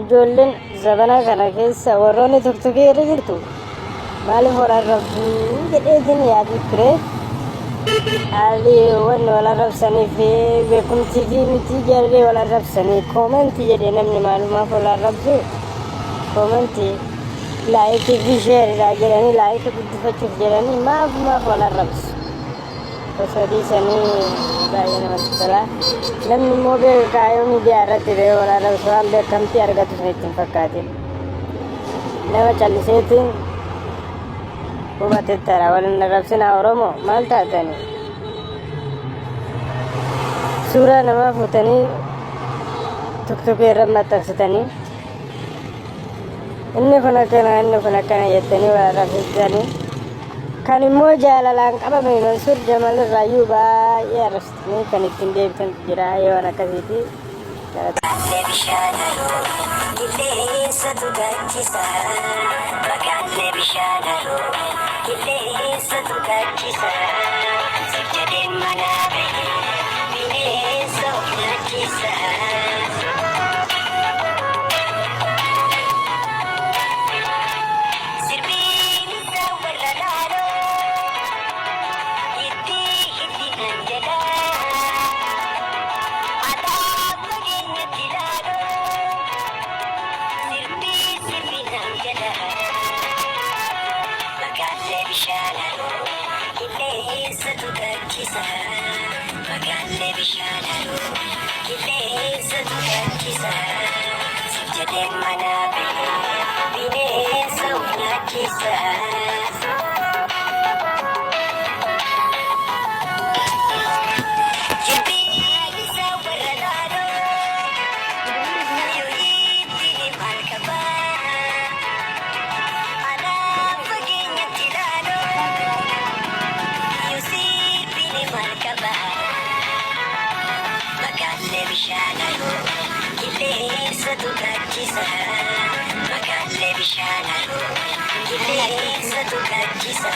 Ijoolleen zabana kana keessa warroonni tuktokii irra jirtu maaliif wal arrabsu jedheetiin yaaduu ture. Haalli wanni wal arrabsanii fi beekumtii fi miti jarri wal arrabsanii koomentii jedhee namni maalumaaf wal arrabsu koomentii laayikii fi sheeridha jedhanii laayikii guddifachuuf jedhanii maaf maaf wal arrabsu. Osoo dhiisanii baay'ee namatti tola. Namni immoo beekaa yoo miidiyaa irratti ba'ee wal arrabsu waan beekamtii argatu sun itti hin fakkaatin. Nama calliseetiin hubatettara wal hin arrabsinaa Oromoo maal taatanii? Suuraa namaa fuutanii tuktukii irra maxxansitanii inni kun akkana inni kun akkana jettanii wal arrabsitanii Kan immoo jaalalaan qabame Mansuur Jamal irraayyuu baay'ee arrabsitanii kan ittiin deebitantu jira yoo waan akkasiiti. Magaallee bishaan haroo qilleensatu gaachisa. Magaallee bishaan haroo qilleensatu gaachisa. Siif jedheen manaa bahe bineensa of nyaachisa. Sirbiin isaa warra laaloo itti hiddi nan jedha. Ataa fageenyatti laaloo sirbi sirbi nan jedha. Magaallee bishaan haroo qilleensatu gaachisa. Magaallee bishaan haroo qilleensatu gaachisa. Siif jedheen manaa bahe bineensa of nyaachisa. Jilbiin isaa warra laaloo yoo ittiin maal qaba. Anaa fageenyatti laaloo yoo sirbiin maal qaba. Magaallee bishaan haroo qilleensatu gaachisa. Magaallee bishaan haroo qilleensatu gaachisa.